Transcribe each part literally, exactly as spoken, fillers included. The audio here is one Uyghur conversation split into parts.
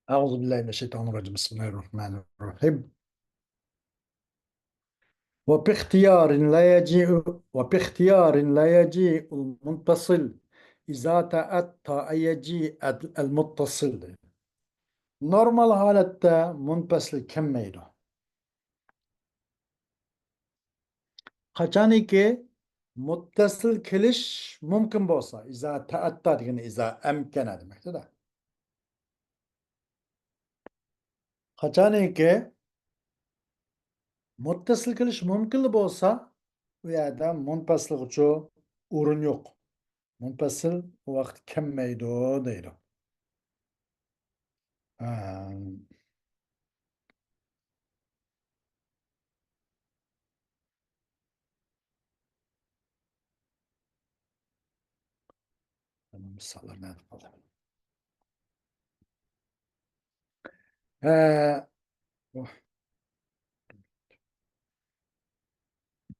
أعوذ بالله من الشيطان الرجيم. بسم الله الرحمن الرحيم. وباختيار لا يجيء، وباختيار لا يجيء المنفصل إذا تأتى أن يجيء المتصل. نورمال ھالەتتە مۇنپەسىل كەلمەيدۇ. قاچانكى مۇتتەسىل كېلىش مۇمكىن بولسا، ئىزا تەئەتتا دېگەن ئىزا ئەمكەنە دېمەكتە-دە. قاچانكى مۇتتەسىل كېلىش مۇمكىن بولسا، ئۇ يەردە مۇنپەسىلغىچۇ ئورۇن يوق. مۇنپەسىل ئۇ ۋاقىت كەلمەيدۇ دەيدۇ. ھە. مىساللار نەدە قالدى؟ ھە.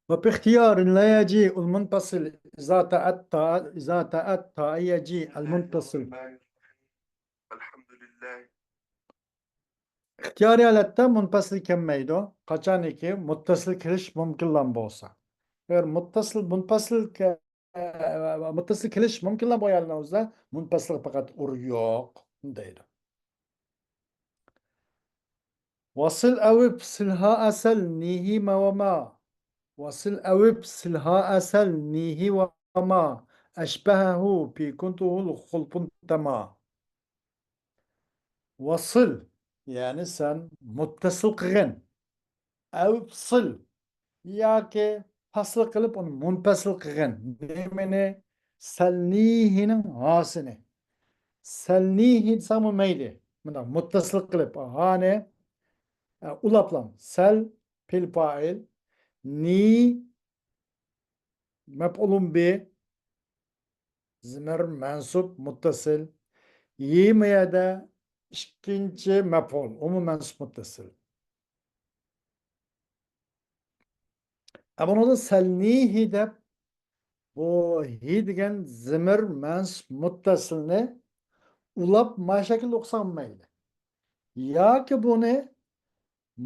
وباختيار لا يجيء المنفصل إذا تأتى، إذا تأتى أن يجيء المتصل. ئىختىيارىي ھالەتتە مۇنپەسىل كەلمەيدۇ. قاچانكى مۇتتەسىل كېلىش مۇمكىنلا بولسا. ئەگەر مۇتتەسىل، مۇنپەسىل كە-، مۇتتەسىل كېلىش مۇمكىنلا بولغان ھالدا مۇنپەسىلگە پەقەت ئورۇن يوق دەيدۇ. وصل أو افصلها أصل نيه وما. وصل أو افصلها أصل نيه وما. أشبهه في كنته الخلف انتما. وصل، يەنى سەن مۇتتەسىل قىلغىن. أو افصل، ياكى پەسىل قىلىپ ئۇنى مۇنپەسىل قىلغىن. نېمىنى؟ سەل نىيھىنىڭ ھاسىنى. سەل نىيھى دېسەڭمۇ مەيلى. مۇنداق مۇتتەسىل قىلىپ ھانى، ئە، ئۇلاپلا. سەل پېئىل پائىل. نى مەپئۇلۇن بى. زىمىر مەنسۇب مۇتتەسىل. يى مۇ يەردە ئىككىنچى مەپئۇل. ئۇمۇ مەنسۇب مۇتتەسىل. ئە، بۇنىڭدا سەل نىيھى دەپ، بۇ ھى دېگەن زىمىر مەنسۇب مۇتتەسىلنى ئۇلاپ ما شەكىلدە ئوقۇساڭ مەيلى. ياكى بۇنى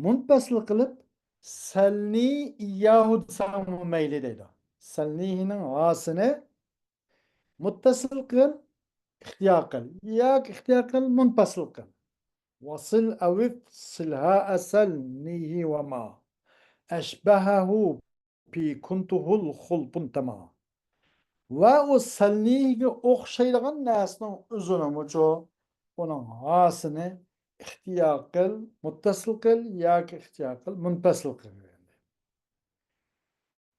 مۇنپەسىل قىلىپ، سەلنى ئىياھۇ دېسەڭمۇ مەيلى دەيدۇ. سەلنىھىنىڭ ھاسىنى مۇتتەسىل قىل، ئىختىيار قىل. ياكى ئىختىيار قىل، مۇنپەسىل قىل. وصل أو افصلها أصل نيه وما أشبهه في كنته الخلف انتما. ۋە ئۇ سەلنىھىگە ئوخشايدىغان نەرسىنىڭ ئۆزىنىمۇچۇ، ئۇنىڭ ھاسىنى ئىختىيار قىل، مۇتتەسىل قىل ياكى ئىختىيار قىل، مۇنپەسىل قىل.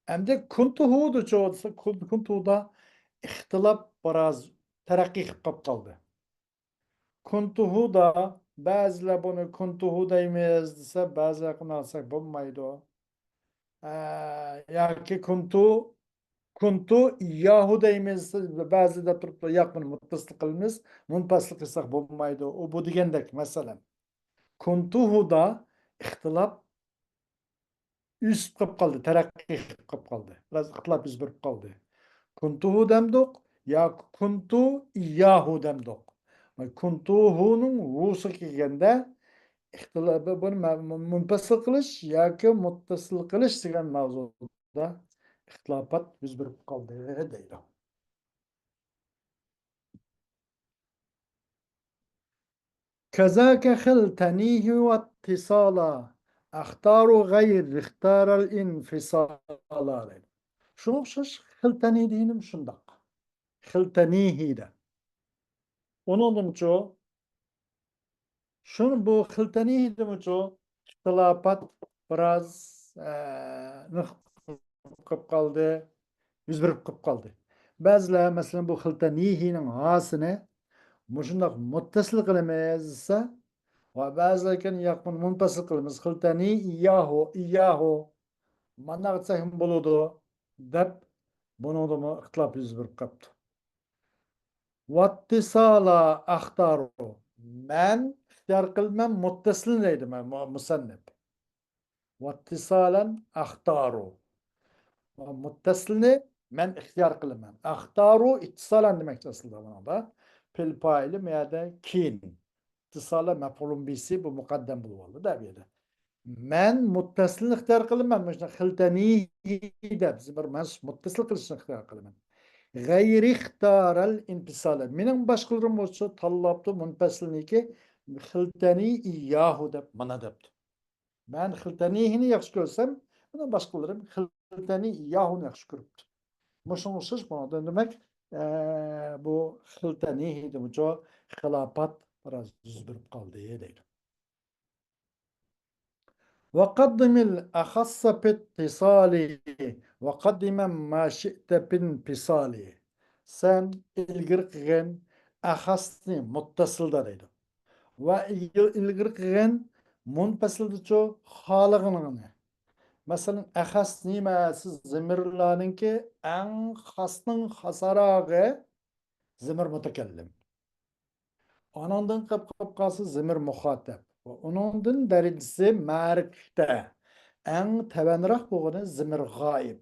ئەمدى كۇنتۇھۇدىچۇ دېسە، كۇن-، كۇنتۇھۇدا ئىختىلاپ بىراز تەرەققىي قىلىپ قاپ قالدى. كۇنتۇھۇدا بەزىلەر بۇنى كۇنتۇھۇ دەيمىز دېسە، بەزىلەر قانداق دېسەك بولمايدۇ. ئە، ياكى كۇنتۇ، كۇنتۇ ياھۇ دەيمىز دېسە، بەزىلەر تۇرۇپ، ياق، بۇنى مۇتتەسىل قىلىمىز، مۇنپەسىل قىلساق بولمايدۇ. ئۇ بۇ دېگەندەك، مەسىلەن. كۇنتۇھۇدا ئىختىلاپ ئۆسۈپ قېلىپ قالدى، تەرەققىي قىلىپ قېلىپ قالدى. بىراز ئىختىلاپ يۈز بېرىپ قالدى. كۇنتۇھۇ دەمدۇق ياكى كۇنتۇ ئىياھۇ دەمدۇق؟ كۇنتۇھۇنىڭ ھۇسىغا كەلگەندە ئىختىلا-، بۇ-، بۇنى مە-، مۇ-، مۇنپەسىل قىلىش ياكى مۇتتەسىل قىلىش دېگەن ماۋزۇدا ئىختىلاپات يۈز بېرىپ قالدى دەيدۇ. كذاك خل تنيه واتصالا أختار غير اختار الانفصالا دەيدۇ. شۇڭا ئوخشاش خل تنيه دېگىنىمۇ شۇنداق. خل تنيه دە. ئۇنىڭدىنچۇ، شۇ بۇ خل تنيه دىمۇچۇ ئىختىلاپات بىراز، ئە، نىق قىلىپ قالدى، يۈز بېرىپ قىلىپ قالدى. بەزىلەر، مەسىلەن، بۇ خل تنيهنىڭ ھاسىنى مۇشۇنداق مۇتتەسىل قىلىمىز دېسە، ۋە بەزىلەر كەن ياق، بۇنى مۇنپەسىل قىلىمىز. خل تنيه ئىياھۇ، ئىياھۇ. مانداق دېسەكمۇ بولىدۇ، دەپ بۇنىڭدىمۇ ئىختىلاپ يۈز بېرىپ قاپتۇ. ۋاتتىسالا ئەختارۇ. مەن ئىختىيار قىلىمەن مۇتتەسىلنى دەيدۇ مۇ-، مۇسەننىپ. ۋاتتىسالەن ئەختارۇ. مۇتتەسىلنى مەن ئىختىيار قىلىمەن. ئەختارۇ ئىتتىسالەن دېمەكچى ئەسلىدە بۇنىڭدا. پېئىل پائىلى بۇ يەردە كېيىن. ئىتتىسالە مەپئۇلۇن بىسى بۇ مۇقەددەم بولۇۋالدى دە بۇ يەردە. مەن مۇتتەسىلنى ئىختىيار قىلىمەن. مۇشۇنداق خىلتەنىھى دەپ زىمىر مەنسۇب مۇتتەسىل قىلىشنى ئىختىيار قىلىمەن. غەيرى ئىختارەل ئىنپىسالە. مېنىڭ باشقىلىرىم بولسا تاللاپتۇ مۇنپەسىلنىكى خىلتەنى ئىياھۇ دەپ مانا دەپتۇ. مەن خىلتەنىھىنى ياخشى كۆرسەم، مېنىڭ باشقىلىرىم خىلتەنى ئىياھۇنى ياخشى كۆرۈپتۇ. مۇشۇنىڭغا ئوخشاش بۇنىڭدىن دېمەك، ئە، بۇ خىلتەنىھىدىمۇچۇ خىلاپات بىراز يۈز بېرىپ قالدى دەيدۇ. وقدم الأخص في اتصال، وقدم ما شئت في انفصال. سەن ئىلگىرى قىلغىن ئەخەسنى مۇتتەسىلدا دەيدۇ. ۋە ئىلگىرى قىلغىن مۇنپەسىلدىچۇ خالىغىنىڭنى. مەسىلەن، ئەخەس نېمە؟ سىز زىمىرلارنىڭكى ئەڭ خاسنىڭ خاساراغى زىمىر مۇتەكەللىم. ئانىڭدىن قېلىپ قېلىپ قالسا زىمىر مۇخاتەب. ۋە ئۇنىڭدىن دەرىجىسى مەرىپتە ئەڭ تەۋەنراق بولغىنى زىمىر غائىب.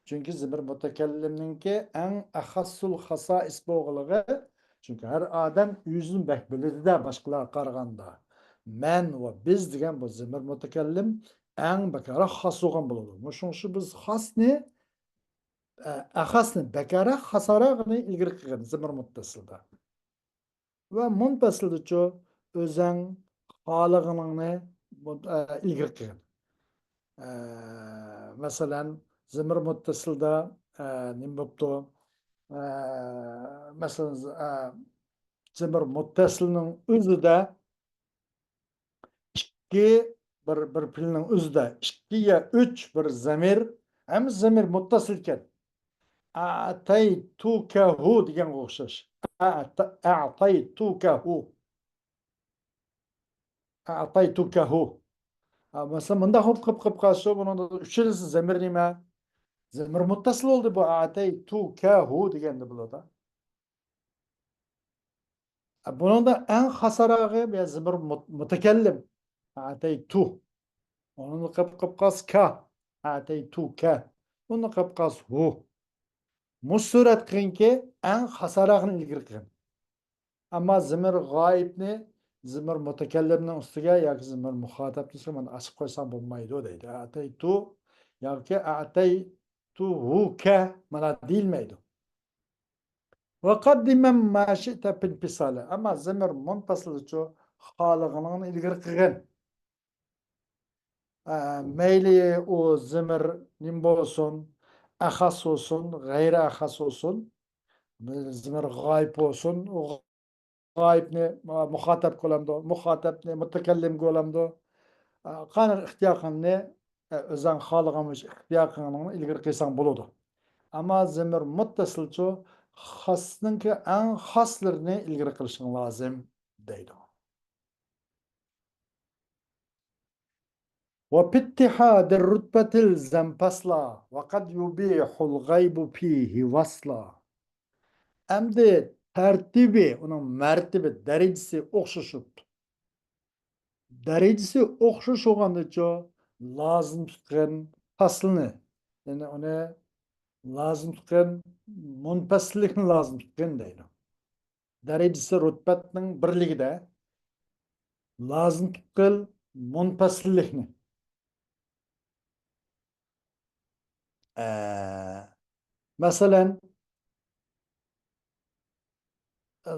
چۈنكى زىمىر مۇتەكەللىمنىڭكى ئەڭ ئەخەسسۇل خاسائىس بولغىلىغى، چۈنكى ھەر ئادەم ئۆزىنى بەك بىلىدىدە باشقىلارغا قارىغاندا. مەن ۋە بىز دېگەن بۇ زىمىر مۇتەكەللىم ئەڭ بەكرەك خاس بولغان بولىدۇ. مۇشۇڭ ئۈچۈن بىز خاسنى، ئە، ئەخەسنى بەكرەك خاساراغىنى ئىلگىرى قىلغان زىمىر مۇتتەسىلدا. ۋە مۇنپەسىلدىچۇ ئۆزەڭ خالىغىنىڭنى مۇن-، ئە، ئىلگىرى قىلغىن. ئە، مەسىلەن، زىمىر مۇتتەسىلدا، ئە، نېمە بوپتۇ؟ ئە، مەسىلەن، ز-، ئە، زىمىر مۇتتەسىلنىڭ ئۆزىدە ئىككى، بىر، بىر پېئىلنىڭ ئۆزىدە ئىككى يا ئۈچ بىر زەمىر، ھەممىسى زەمىر مۇتتەسىل ئىكەن. ئەتەيتۇكەھۇ دېگەنگە ئوخشاش. ئەتە-، ئەتەيتۇكەھۇ. ئەتەيتۇكەھۇ. ئا، مەسىلەن، مۇنداق بولۇپ قېلىپ، قېلىپ قالسا، بۇنىڭدا ئۈچىنچىسى زەمىر نېمە؟ زەمىر مۇتتەسىل بولدى بۇ. ئەتەيتۇكەھۇ دېگەندە بولىدۇ. بۇنىڭدا ئەڭ خاساراغى بۇ زىمىر مۇت-، مۇتەكەللىم. ئەتەيتۇ. ئۇنىڭدا قېلىپ، قېلىپ قالسا كا. ئەتەيتۇكە. ئۇنىڭدا قېلىپ قالسا ھۇ. مۇشۇ سۈرەت قىلغىنكى ئەڭ خاساراغىنى ئىلگىرى قىلغىن. ئەمما زىمىر غائىبنى زىمىر مۇتەكەللىمنىڭ ئۈستىگە ياكى زىمىر مۇخاتەبنىڭ ئۈستىگە مانا ئاچىپ قويساڭ بولمايدۇ دەيدۇ. ئەتەيتۇ ياكى ئەتەيتۇھۇكە مانا دېيىلمەيدۇ. ۋەقەددىمەن ما شىئتە فى ئىنفىسالى. ئەمما زىمىر مۇنپەسىلدىچۇ خالىغىنىڭنى ئىلگىرى قىلغىن. ئە، مەيلى ئۇ زىمىر نېمە بولسۇن، ئەخەس بولسۇن، غەيرىي ئەخەس بولسۇن، زىمىر غائىب بولسۇن، ئۇ غائىبنى مۇخاتەبكە بولامدۇ، مۇخاتەبنى مۇتەكەللىمگە بولامدۇ؟ ئە، قانداق ئىختىيار قىلغىنىنى، ئە، ئۆزۈڭ خالىغان بويىچە ئىختىيار قىلغىنىڭنى ئىلگىرى قىلساڭ بولىدۇ. ئەمما زىمىر مۇتتەسىلچۇ خاسنىڭكى ئەڭ خاسلىرىنى ئىلگىرى قىلىشىڭ لازىم دەيدۇ. وفي اتحاد الرتبة الزم فصلا وقد يبيح الغيب فيه وصلا. ئەمدى تەرتىبى، ئۇنىڭ مەرتىبە دەرىجىسى ئوخشىشىپ، دەرىجىسى ئوخشاش بولغاندىچۇ لازىم تۇتقىن پەسلىنى، يەنى ئۇنى لازىم تۇتقىن مۇنپەسىللىكنى لازىم تۇتقىن دەيدۇ. دەرىجىسى رۇتبەتنىڭ بىرلىكىدە لازىم تۇتقىل مۇنپەسىللىكنى. ئە، مەسىلەن،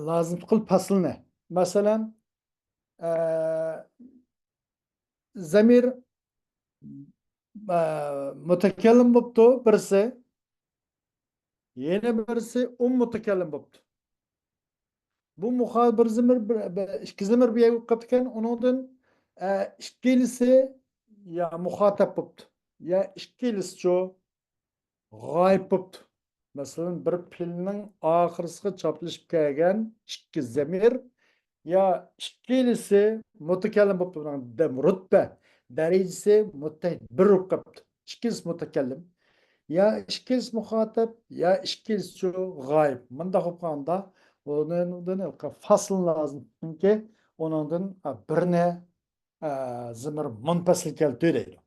لازىم تۇتقىل پەسلىنى. مەسىلەن، ئە، زەمىر، ئە، مۇتەكەللىم بوپتۇ بىرسى، يەنە بىرسى ئۇم مۇتەكەللىم بوپتۇ. بۇ مۇخا-، بىر زىمىر، بىر، بىر، ئىككى زىمىر بىر يەرگە بولۇپ قاپتىكەن، ئۇنىڭدىن، ئە، ئىككىلىسى يا مۇخاتەب بوپتۇ، يا ئىككىلىسىچۇ غايىب بوپتۇ. مەسىلەن، بىر پېئىلنىڭ ئاخىرسىغا چاپلىشىپ كەلگەن ئىككى زەمىر يا ئىككىلىسى مۇتەكەللىم بوپتۇ. بۇنىڭ دەم-، رۇتبە دەرىجىسى مۇتتەھىد بىر بولۇپ قاپتۇ. ئىككىلىسى مۇتەكەللىم. يا ئىككىلىسى مۇخاتەب، يا ئىككىلىسىچۇ غايىب. مۇنداق بولۇپ قالغاندا، ئۇنىڭدىن فاسلىنى لازىم. چۈنكى ئۇنىڭدىن، ئا، بىرنى، ئا، زىمىر مۇنپەسىل كەلتۈردى دەيدۇ.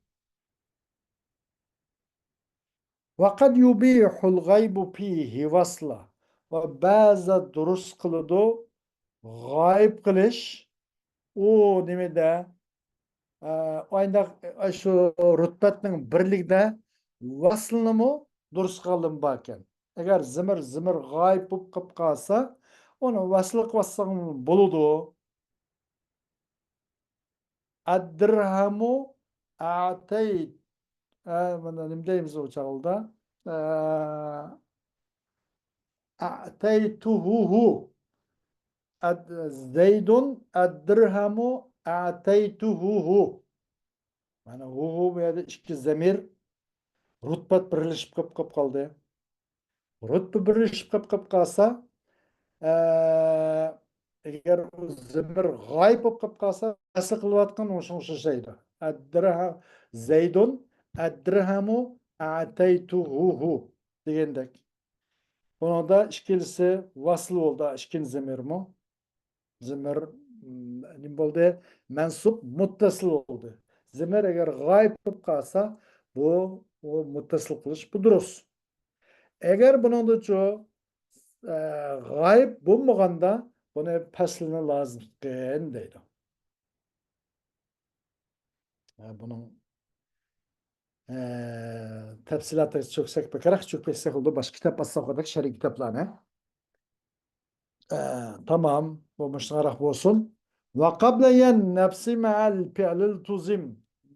فقد يبيح الغيب فيه وصلا. ۋە بەزىدە دۇرۇس قىلىدۇ غايىب قىلىش، ئۇ نېمىدە، ئە، ئاينداق، ئە، شۇ رۇتبەتنىڭ بىرلىكىدە ۋەسلىنىمۇ دۇرۇس قىلغانلىرىمۇ باركەن. ئەگەر زىمىر، زىمىر غايىب بولۇپ قېلىپ قالسا، ئۇنى ۋەسل قىلىۋاتساڭ بولىدۇ. الدرهم أعطيت، ئە، مانا نېمە دەيمىز ئۇ چاغدا؟ ئە، أعطيته. ئەد-، زەيدۇن الدرهم أعطيته. مانا ھۇ، ھۇ بۇ يەردە ئىككى زەمىر رۇتبەت بىرلىشىپ قېلىپ، قېلىپ قالدى. رۇتبە بىرلىشىپ قېلىپ، قېلىپ قالسا، ئە، ئەگەر ئۇ زىمىر غايىب بولۇپ قېلىپ قالسا، ئەسلى قىلىۋاتقان ئوشۇڭ ئوخشايدۇ. الدرهم، زەيدۇن الدرهم أعطيته دېگەندەك. بۇنىڭدا ئىككىلىسى ۋاسىل بولدى، ئىككىنچى زىمىرمۇ. زىمىر، م، نېمە بولدى؟ مەنسۇب مۇتتەسىل بولدى. زىمىر ئەگەر غايىب بولۇپ قالسا، بۇ، ئۇ مۇتتەسىل قىلىش، بۇ دۇرۇس. ئەگەر بۇنىڭدىچۇ، ئە، غايىب بولمىغاندا، بۇنى پەسلىنى لازىم تۇتقىن دەيدۇ. ئە، بۇنىڭ، ئە، تەپسىلاتىغا چۆكسەك بەكرەك، چۆكۈپ كەتسەك بولدى، باشقا كىتاب ئالساق بولدى، شەرھىي كىتابلارنى. ئە، تامام، بۇ مۇشۇنداقراق بولسۇن. وقبل يا النفس مع الفعل التزم،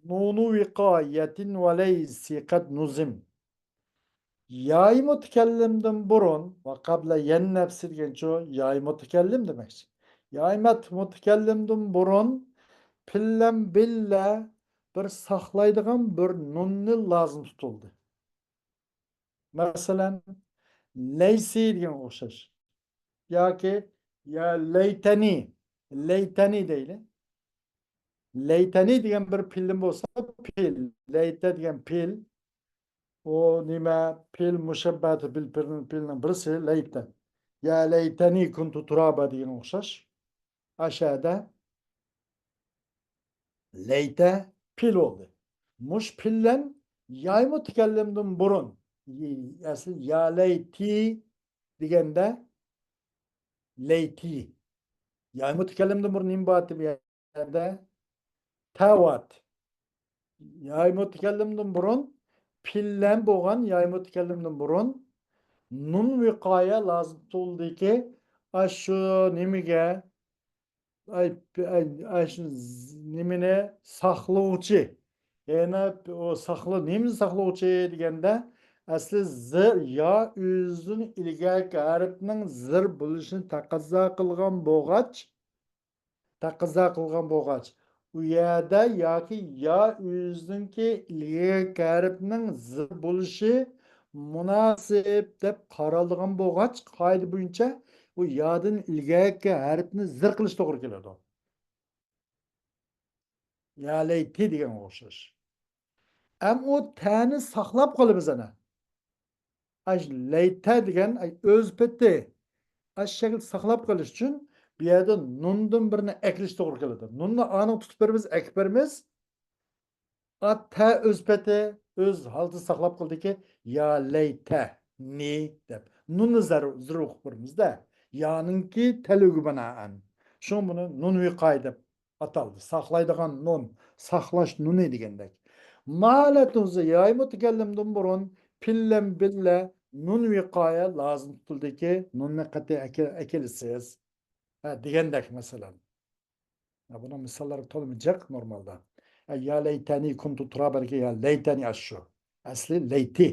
نون وقاية وليس قد نظم. ياي مۇتەكەللىمدىن بۇرۇن، ۋە قەبلە يەن نەپسى دېگەنچۇ، ياي مۇتەكەللىم دېمەكچى. ياي مەت-، مۇتەكەللىمدىن بۇرۇن پىللەن بىللە بىر ساقلايدىغان بىر نۇننى لازىم تۇتۇلدى. مەسىلەن، لەيسى دېگەنگە ئوخشاش. ياكى يا لەيتەنى، لەيتەنى دەيلى. لەيتەنى دېگەن بىر پىلىم بولسا، پىل. لەيتە دېگەن پىل. ئۇ نېمە؟ پىل مۇشەببەتى بىل پىلنىڭ، پىلنىڭ بىرسى لەيتە. يا لەيتەنى كۇنتۇ تۇرابا دېگەنگە ئوخشاش. ئاشەدە لەيتە پىل بولدى. مۇش پىللەن ياي مۇتەكەللىمدىن بۇرۇن، ئەسلى يا لەيتى دېگەندە لەيتى. ياي مۇتەكەللىمدىن بۇرۇن نېمە بار ئىدى بۇ يەردە؟ تەۋات. ياي مۇتەكەللىمدىن بۇرۇن، پىللەن بولغان ياي مۇتەكەللىمدىن بۇرۇن نۇن ۋىقايە لازىم تۇتۇلدىكى، ئاشۇ نېمىگە، ئاي، ئاي، ئاشۇ ز-، نېمىنى ساقلىغۇچى. يەنە ئۇ ساقلا-، نېمىنى ساقلىغۇچى دېگەندە، ئەسلى زىر، يا ئۆزىدىن ئىلگەركى ھەرپنىڭ زىر بولۇشىنى تەقەززا قىلغان بولغاچ، تەقەززا قىلغان بولغاچ، ئۇ يەردە ياكى يا ئۆزىنىڭكى ئىلگىرىكى ھەرپنىڭ زىر بولۇشى مۇناسىپ دەپ قارالىدىغان بولغاچ، قائىدە بويىچە ئۇ يادىن ئىلگىرىكى ھەرپنى زىر قىلىش توغرا كېلىدۇ. يا لەيتى دېگەنگە ئوخشاش. ئەمما ئۇ تەنى ساقلاپ قالىمىز ئەنە. ئاش لەيتە دېگەن، ئاي، ئۆز پېتى. ئاش شەكىل ساقلاپ قېلىش ئۈچۈن بۇ يەردە نۇندىن بىرنى ئەكىلىش توغرا كېلىدۇ. نۇننى ئانىڭ تۇتۇپ بېرىمىز، ئەكىپ بېرىمىز. ئا، تە ئۆز پېتى، ئۆز ھالىتىنى ساقلاپ قالدىكى، يا لەيتە، نى دەپ. نۇننى زەر-، زىر ئوقۇپ بېرىمىز-دە. يانىڭكى تەلۋىگە بىنائەن. شۇڭا بۇنى نۇن ۋىقايە دەپ ئاتالدى. ساقلايدىغان نۇن، ساقلاش نۇنى دېگەندەك. مالەتۇنزى ياي مۇتەكەللىمدىن بۇرۇن پىللەن بىللە نۇن ۋىقايە لازىم تۇتۇلدىكى، نۇننى قەتئىي ئەكە-، ئەكېلىسىز. ھە، دېگەندەك مەسىلەن. ھە، بۇنىڭ مىساللىرى تولىمۇ جىق نورمالدا. ھە، يا لەيتەنى كۇنتۇ تۇرابا دېگەن يا لەيتەنى ئاشۇ. ئەسلى لەيتى.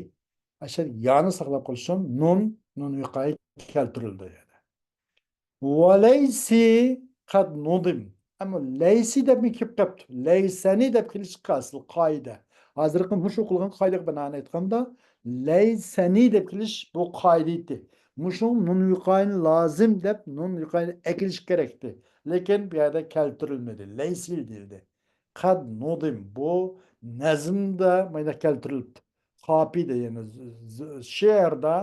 ئاشۇ يانى ساقلاپ قېلىش ئۈچۈن نۇن، نۇن ۋىقايە كەلتۈرۈلدى يەنە. ۋەلەيسى قەد نۇدىم. ئەمما لەيسى دەپمۇ كېلىپ قاپتۇ. لەيسەنى دەپ كېلىشى ئەسلى قائىدە. ھازىرقى مۇشۇ ئوقۇلغان قائىدىگە بىنائەن ئېيتقاندا، لەيسەنى دەپ كېلىش بۇ قائىدە ئىدى. مۇشۇ نۇن ۋىقايىنى لازىم دەپ نۇن ۋىقايىنى ئەكېلىش كېرەكتى. لېكىن بۇ يەردە كەلتۈرۈلمىدى. لەيسى دېيىلدى. قەد نۇدىم. بۇ نەزمدە مانا كەلتۈرۈلۈپتۇ. قاپىيە، يەنى ز-، ز-، شېئىردا،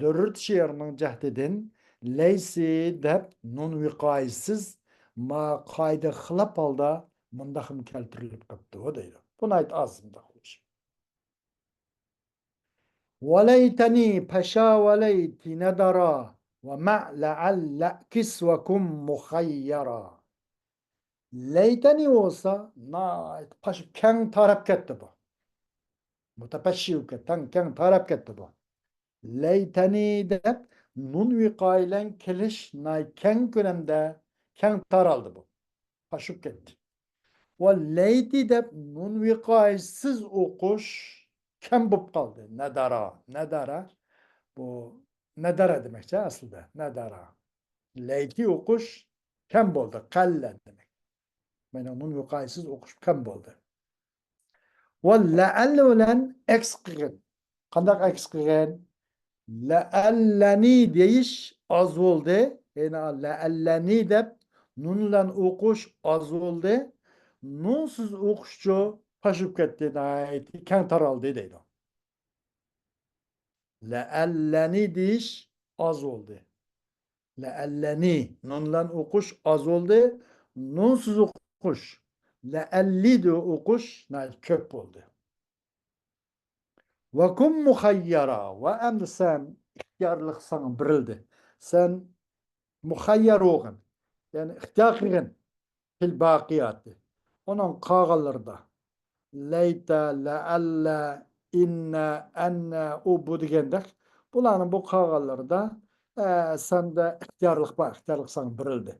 زۆرۈرىيەت شېئىرىنىڭ جەھىتىدىن لەيسى دەپ نۇن ۋىقايىسىز، ما قائىدە خىلاپ ھالدا مۇنداقمۇ كەلتۈرۈلۈپ قاپتۇ دەيدۇ. بۇ ناھايىتى ئاز مۇنداق بولۇش. وليتني پشا وليت ندرا ومع لعل كسوكم مخيرا. لەيتەنى بولسا ناھايىتى پاش-، كەڭ تاراپ كەتتى بۇ. مۇتەپەششى بولۇپ كەتتى، كەڭ، كەڭ تاراپ كەتتى بۇ. لەيتەنى دەپ نۇن ۋىقايە بىلەن كېلىش ناھايىتى كەڭ كۆلەمدە كەڭ تارالدى بۇ. پاش بولۇپ كەتتى. ۋە لەيتى دەپ نۇن ۋىقايىسىز ئوقۇش كەم بولۇپ قالدى. نەدارا، نەدارا. بۇ نەدارا دېمەكچى ئەسلىدە. نەدارا. لەيتى ئوقۇش كەم بولدى. قەللە دېمەك. مانا نۇن ۋىقايىسىز ئوقۇش كەم بولدى. ۋە لەئەللە بىلەن ئەكس قىلغىن. قانداق ئەكس قىلغىن؟ لەئەللەنى دېيىش ئاز بولدى. يەنى لەئەللەنى دەپ نۇن بىلەن ئوقۇش ئاز بولدى. نۇنسىز ئوقۇشچۇ پاش بولۇپ كەتتى، ناھايىتى كەڭ تارالدى دەيدۇ. لەئەللەنى دېيىش ئاز بولدى. لەئەللەنى نۇن بىلەن ئوقۇش ئاز بولدى. نۇنسىز ئوقۇش لەئەللى دەپ ئوقۇش ناھايىتى كۆپ بولدى. ۋەكۇن مۇخەييەرا، ۋە ئەمدى سەن ئىختىيارلىق ساڭا بېرىلدى. سەن مۇخەييەر بولغىن، يەنى ئىختىيار قىلغىن. فىل باقىياتى. ئۇنىڭ قالغانلىرىدا. لەيتە، لەئەللە، ئىننە، ئەننە، ئۇ، بۇ دېگەندەك. بۇلارنىڭ بۇ قالغانلىرىدا، ئە، سەندە ئىختىيارلىق بار، ئىختىيارلىق ساڭا بېرىلدى.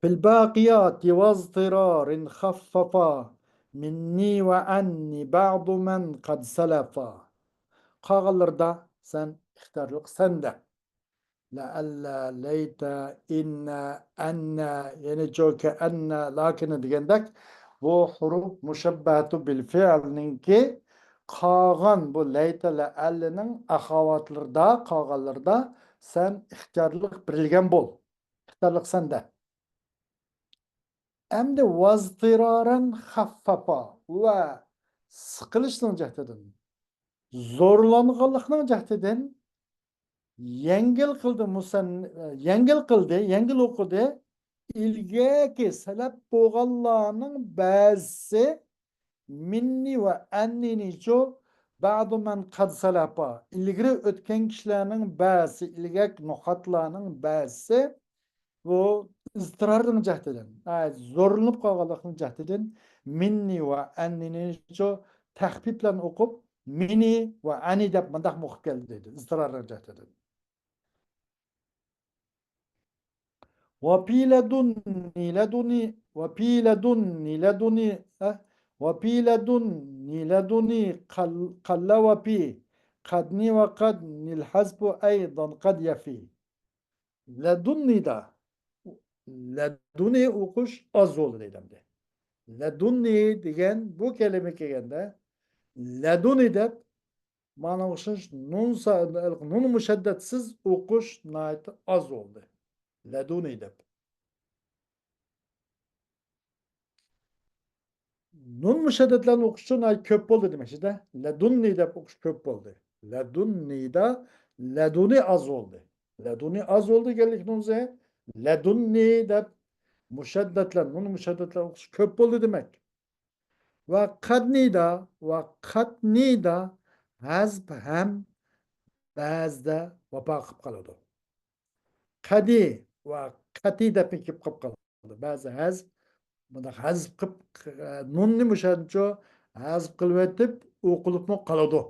فىل باقىياتى ۋەزتىرارىن خەففەفا مىننى ۋە ئەننى بەئدۇ مەن قەد سەلەفا. قالغانلىرىدا سەن ئىختىيارلىق سەندە. لەئەللە، لەيتە، ئىننە، ئەننە، يەنى چوكە، ئەننە، لەكىننە دېگەندەك، بۇ ھۇرۇپ مۇشەببەتۇ بىل فىئلنىڭكى قالغان بۇ لەيتە، لەئەللىنىڭ ئەخاۋاتلىرىدا، قالغانلىرىدا سەن ئىختىيارلىق بېرىلگەن بول. ئىختىيارلىق سەندە. ئەمدى ۋازتىرارەن خەففەفا ۋە سىقىلىشنىڭ جەھىتىدىن، زورلانغانلىقنىڭ جەھىتىدىن يەڭگىل قىلدى مۇسەن-، يەڭگىل قىلدى، يەڭگىل ئوقۇدى. ئىلگەكى سەلەپ بولغانلارنىڭ بەزىسى مىننى ۋە ئەننىنىچۇ بەئدۇ مەن قەد سەلەفا. ئىلگىرى ئۆتكەن كىشىلەرنىڭ بەزىسى، ئىلگەك نۇقاتلارنىڭ بەزىسى بۇ ئىزتىرارنىڭ جەھىتىدىن، ھە، زورلىنىپ قالغانلىقنىڭ جەھىتىدىن مىننى ۋە ئەننىنىچۇ تەخپىپ بىلەن ئوقۇپ، مىنى ۋە ئەنى دەپ مۇنداقمۇ ئوقۇپ كەلدى دەيدۇ، ئىزتىرارنىڭ جەھىتىدىن. وفي لدني لدني، وفي لدني لدني، ھە؟ وفي لدني لدني قل، قل وفي قدني وقدني الحذف أيضا قد يفي. لدنيدا، لدني ئوقۇش ئاز بولدى دەيدۇ ئەمدى. لدني دېگەن بۇ كەلىمە كەلگەندە، لدني دەپ مانا ئوخشاش نۇن سا-، نۇن مۇشەددەتسىز ئوقۇش ناھايىتى ئاز بولدى. لدني دەپ. نۇن مۇشەددەتلەرنى ئوقۇشچۇ ناھايىتى كۆپ بولدى دېمەكچىدە. لدني دەپ ئوقۇش كۆپ بولدى. لدنيدا لدني ئاز بولدى. لدني ئاز بولدى دېگەنلىك نۇنزى. لدني دەپ مۇشەددەتلەر، نۇن مۇشەددەتلەر ئوقۇش كۆپ بولدى دېمەك. ۋە قەدنىدا، ۋە قەدنىدا ھەزپ ھەم بەزىدە ۋاپا قىلىپ قالىدۇ. قەدى ۋە قەتى دەپمۇ كېلىپ قالىدۇ. بەزى ھەزپ، بۇنداق ھەزپ قىلىپ، نۇننى مۇشۇنچە ھەزپ قىلىۋېتىپ ئوقۇلۇپمۇ قالىدۇ.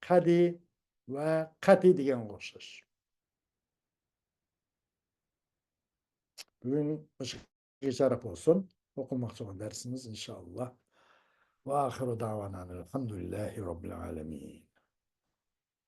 قەدى ۋە قەتى دېگەنگە ئوخشاش. بۈگۈن مۇشۇ شەرەپ بولسۇن. ئوقۇلماقچى بولغان دەرسىمىز، ئىنشائاللا. وآخر دعوانا الحمد لله رب العالمين.